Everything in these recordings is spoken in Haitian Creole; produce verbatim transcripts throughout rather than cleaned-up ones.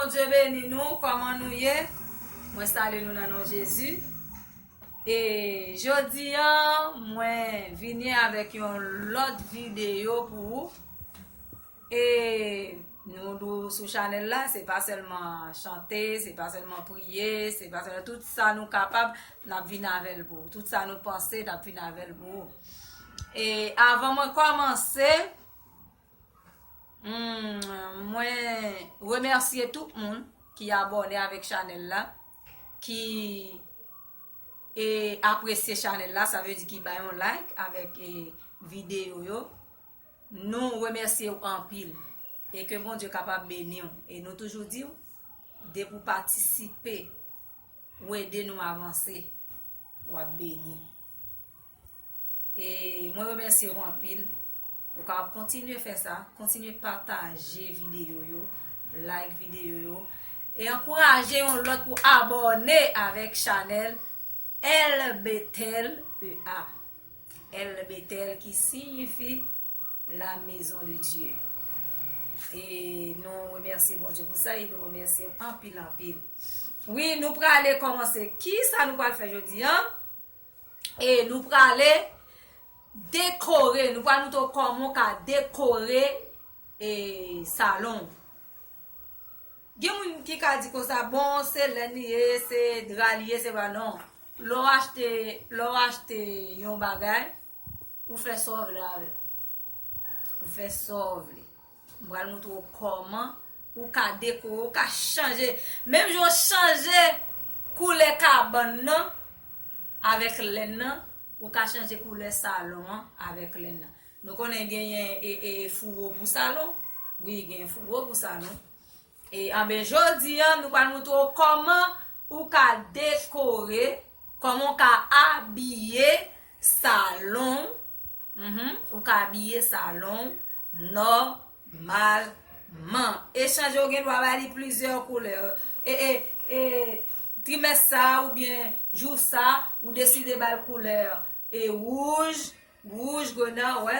Bondye beni nou, kòman nou ye? Mwen salye nou nan non Jezi. E jodi a, mwen vini avèk yon lòt videyo pou ou. E nou dou sou chanèl la, se pa sèlman chante, se pa sèlman priye, se pa sèlman tout sa nou kapab, n ap vin avè l pou ou. Tout sa nou panse, n ap vin avè l pou ou. E avan mwen kòmanse, hmm, mwen remèsye tout moun ki abòne avèk chanèl la, ki e apresye chanèl la, sa vle di ki bay yon like avèk e videyo yo. Nou remèsye w anpil e ke Bondye kapab beni w. E nou toujou di w, depi w patisipe, w ede nou avanse, w ap beni. E mwen remèsye w anpil. Ou kapab kontinye fè sa, kontinye pataje videyo yo, like videyo yo, e ankouraje yon lòt pou abòne avèk chanèl El Betel, E A. El Betel ki siyifi la maison de Dieu. E nou remèsye Bondye pou sa, e nou remèsye anpil, anpil. Wi, nou prale kòmanse. Ki sa nou pral fè jodi a? E nou prale dekore, nou pral montre w kòman w ka dekore e salon. Gen moun ki ka di konsa, bon, se lèn li ye, se dra li ye, se pa non. Lè w achte, lè w achte yon bagay, ou fè sa w vle avè l. Ou fè sa w vle. M pral montre w kòman ou ka dekore, ou ka chanje. Menm jan w chanje koulè kabann nan avèk lèn nan, ou ka chanje koulè salon an avèk lèn nan. Nou konnen genyen e, e, fouwo pou salon. Wi, gen fouwo pou salon. E anben, jodi a, nou pral montre w kòman ou ka dekore, kòman ou ka abiye salon. Mhm, ou ka abiye salon nòmalman. E chanje, ou gen dwa ba li plizyè koulè. E, e, e, trimès sa a oubyen jou sa a, ou deside ba l koulè e wouj, wouj grenn, wè.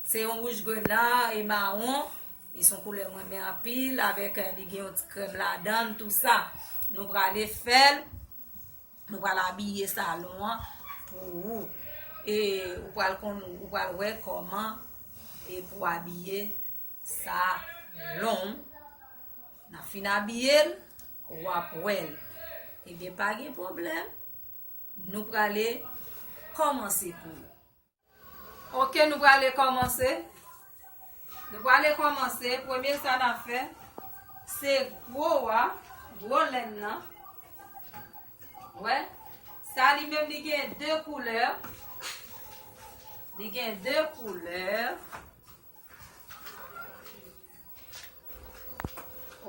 Se yon wouj grenn e mawon. E se yon koulè mwen renmen anpil, avèk, eh, li gen yon ti krèm ladan l, tou sa. Nou prale fè l, nou pral abiye salon an pou ou. E ou pral konn, ou pral wè kòman e pou abiye salon. N a fin abiye l, w ap wè l. Ebyen, pa gen pwoblèm. Nou prale kòmanse pou ou. Ok, nou prale kòmanse. Nou prale kòmanse. Premye sa n a fè, se gwo a, gwo lèn nan. Wè, sa li menm li gen de koulè. Li gen de koulè.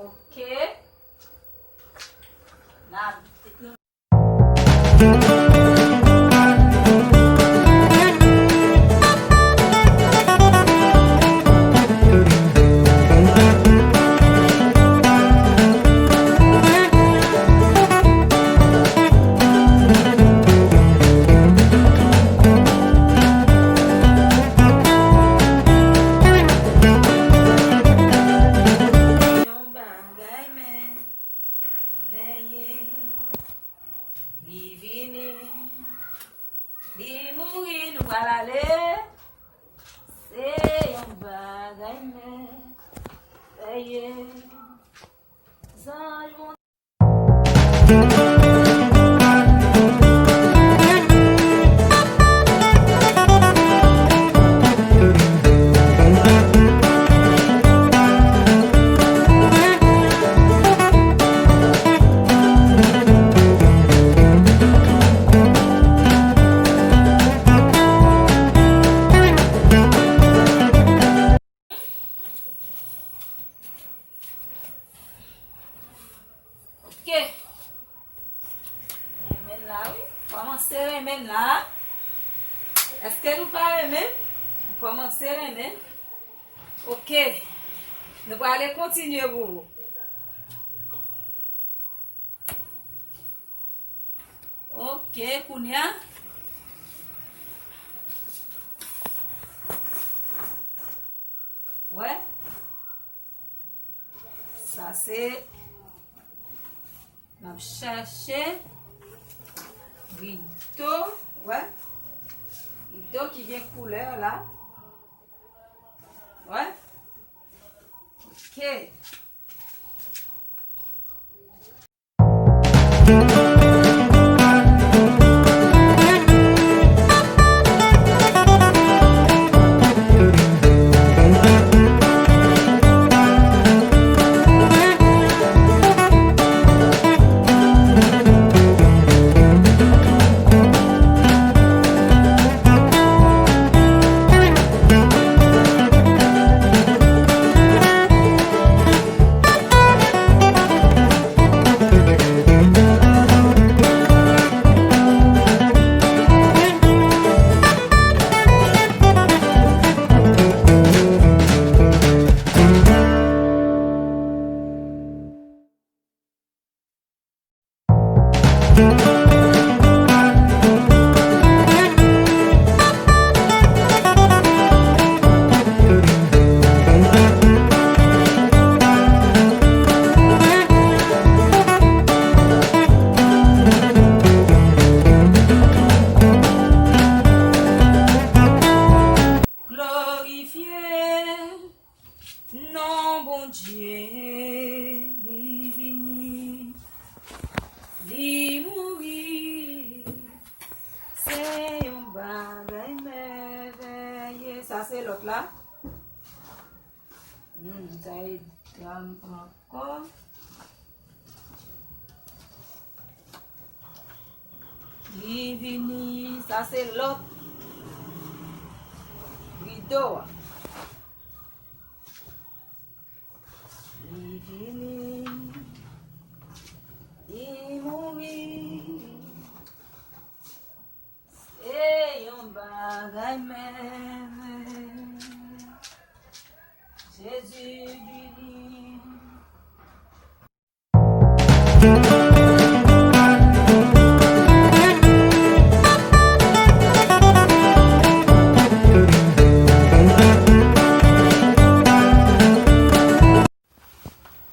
Ok. N a Yon bagay men Veye, li vini, li mouri, nou pral ale. Se yon bagay men, veye, zanj Bondye. Ok. Renmen la, wi. Kòmanse renmen la. Èske nou pa renmen? Kòmanse renmen. Ok. Nou prale kontinye pou ou. Ok, kounye a. Wè. Sa Se, n ap chache rido, wè. Rido ki gen koulè la. Wè. Ok. Glorifye non Bondye, li vini, li mouri. Se yon bagay mèvèye. Sa se lòt la. Hmm, sa e dam ankò. Li vini, sa se lòt rido a. Li vini, li mouri. Se yon bagay mèvèye. Jezi vini.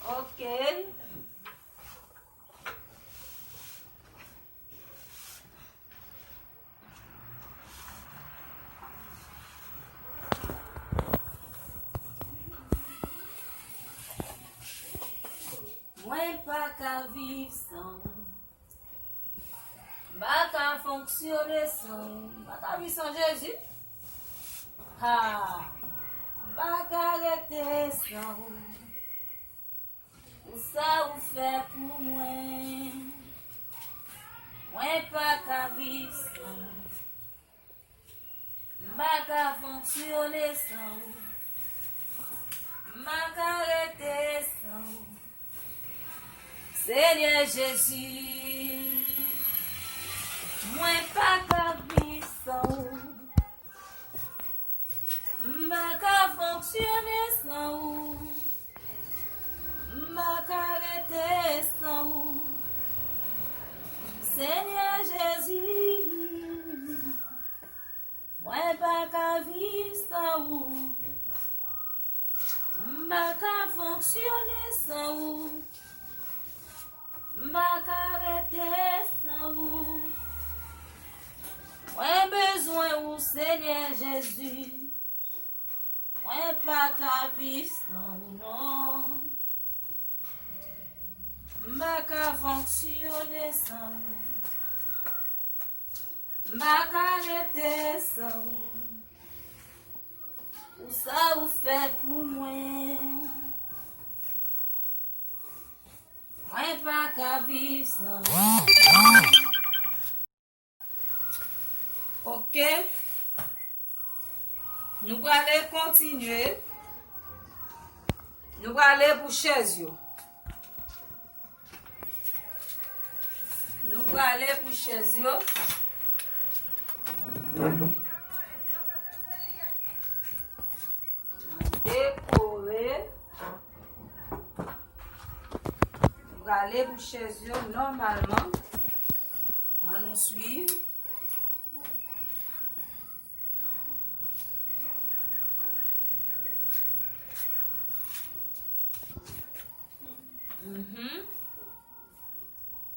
Ok. Mwen pa ka viv san ou. M pa ka fonksyone san ou. M pa ka viv san Jezi. Ha! M pa ka rete san ou. Pou sa ou fè pou mwen. Mwen pa ka viv san ou. M pa ka fonksyone san ou. M pa ka rete san ou. Senyè Jezi, mwen pa ka viv san ou. M pa ka fonksyone san ou. M pa ka rete san ou. Senyè Jezi, mwen pa ka viv san ou. M pa ka fonksyone san ou. M pa ka rete san ou. Mwen bezwen ou, Senyè Jezi. Mwen pa ka viv san ou, non. M pa ka fonksyone san ou. M pa ka rete san ou. Pou sa ou fè pou mwen. Mwen pa ka viv san ou. Ok. Nou prale kontinye. Nou prale pou chèz yo. Nou prale pou chèz yo. Dekore. Nou prale pou chèz yo nòmalman. Ann nou swiv. Hmm?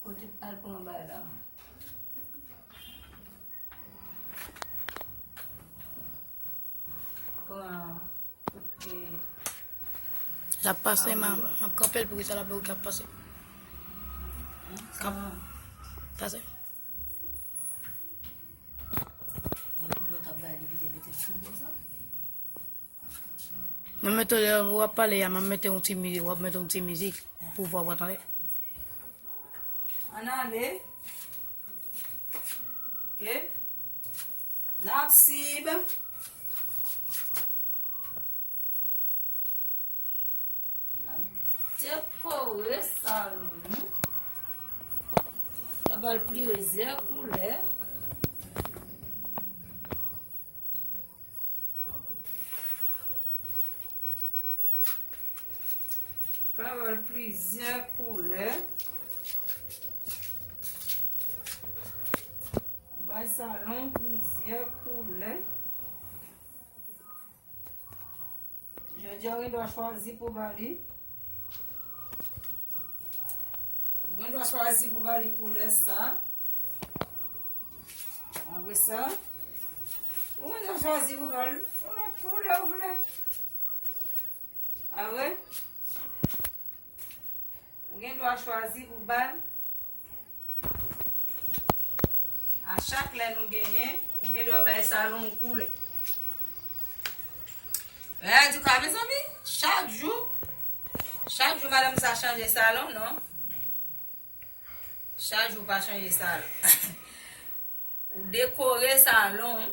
Kote pral pran bagay la? Pran. L ap pase, m ap kanpe l pou ki sa l ap wè w k ap pase. K ap pase. Mwen mete, lè w ap pale a, mwen mete yon ti mizik, w ap mete yon ti mizik pou vwa w tande. Ann ale. Ok. N ap sib. N ap dekore salon nou. N ap ba l plizyè koulè. N ap ba l plizyè koulè. Bay salon plizyè koulè. Jodi a, w gen dwa chwazi pou ba li. Ou gen dwa chwazi pou ba li koulè sa. Apre sa, ou gen dwa chwazi pou ba li yon lòt koulè ou vle. Apre, ou gen dwa chwazi pou ba l. A chak lè nou genyen, ou gen dwa bay salon w koulè. Rèdika, mezanmi, chak jou, chak jou madanm sa chanje salon, non? Chak jou pa chanje salon. Ou dekore salon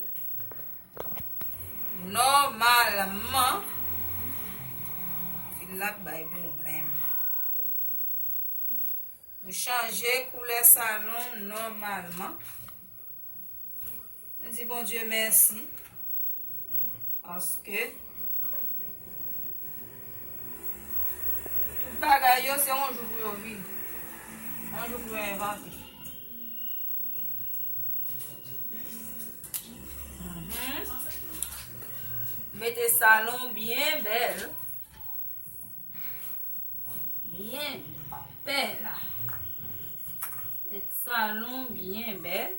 nòmalman. Fil la k bay pwoblèm. Ou chanje koulè salon nòmalman. Nou di Bondye mèsi. Paske tout bagay yo, se yon jou pou yo vini. Yon jou pou yo envante. Mhm. Mete salon byen bèl. Byen bèl. Mete salon byen bèl.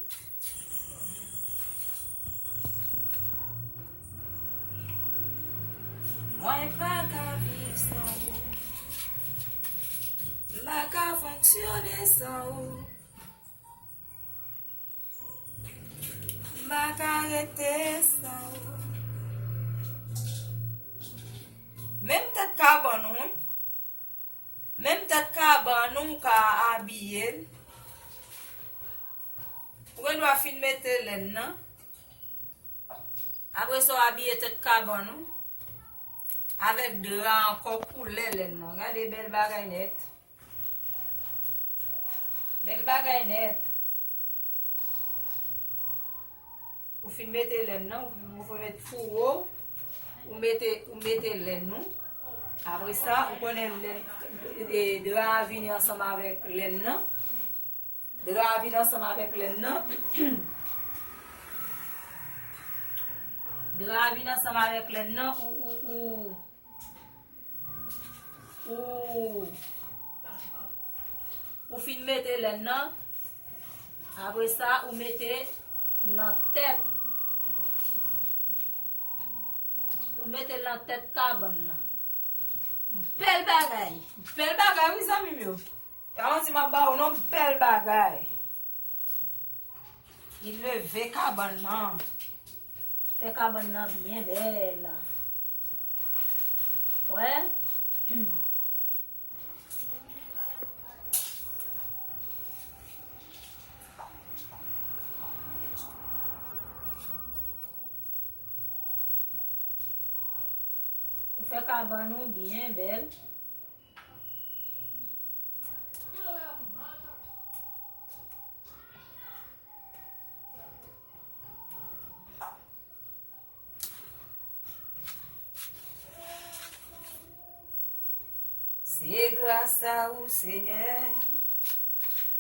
Mwen pa ka viv san ou. M pa ka fonksyone san ou. M pa ka rete san ou. Menm tèt kabann ou, wi. Menm tèt kabann ou, ou ka abiye l. Ou gen dwa fin mete lèn nan. Apre sa, w abiye tèt kabann ou avèk dra ankò koulè lèn nan. Gade bèl bagay nèt. Bèl bagay nèt. Ou fin mete lèn nan, ou fin met fouwo, ou mete, ou mete lèn ou. Apre sa, ou konnen lèn, e, dra a vini ansanm avèk lèn nan. Dra a vin ansanm avèk lèn nan. Dra a vin ansanm avèk lèn nan, ou, ou, ou, ou, ou fin mete lèn nan. Apre sa, ou mete nan tèt. Ou mete l nan tèt kabann nan. Bèl bagay. Bèl bagay, wi, zanmi m yo. Sa yon ti m ap ba ou non, bèl bagay. Li leve kabann nan. Fè kabann nan byen bèl. Wè. Ou fè kabann ou byen bèl. Se gras a ou, Senyè.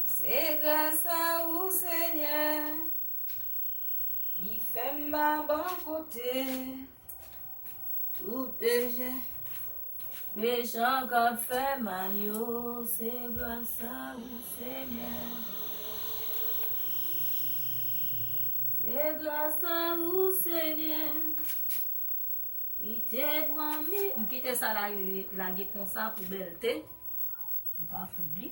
Se gras a ou, Senyè, ki fè m pa bò kote tout peche. Mejan k ap fè mal yo, se gras a ou, Senyè. Se gras a ou, Senyè. Li te pran mi, m kite sa la, lage konsa pou bèlte. M pa fout li.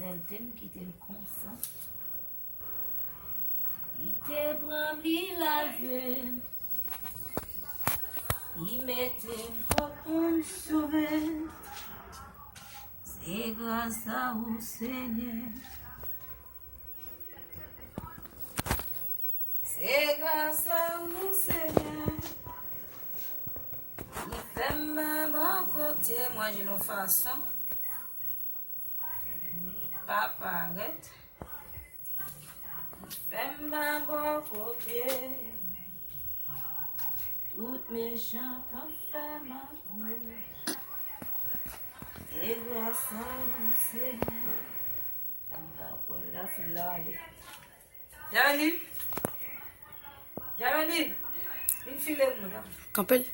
Bèlte, m kite l konsa. Li te pran mi lave m. Li mete m kòk pou m sove. Se gras a ou, Senyè. Se gras a ou, Senyè. Li fè m pa bò kote mwen, jwenn yon fason. Pa parèt. Fè m pa bò kote tout mechan k ap fè m ap mouri. E gras a ou, Senyè. M pa kwè la, fil la ale. Dani! Dani! Vin file m, non. Kanpe l.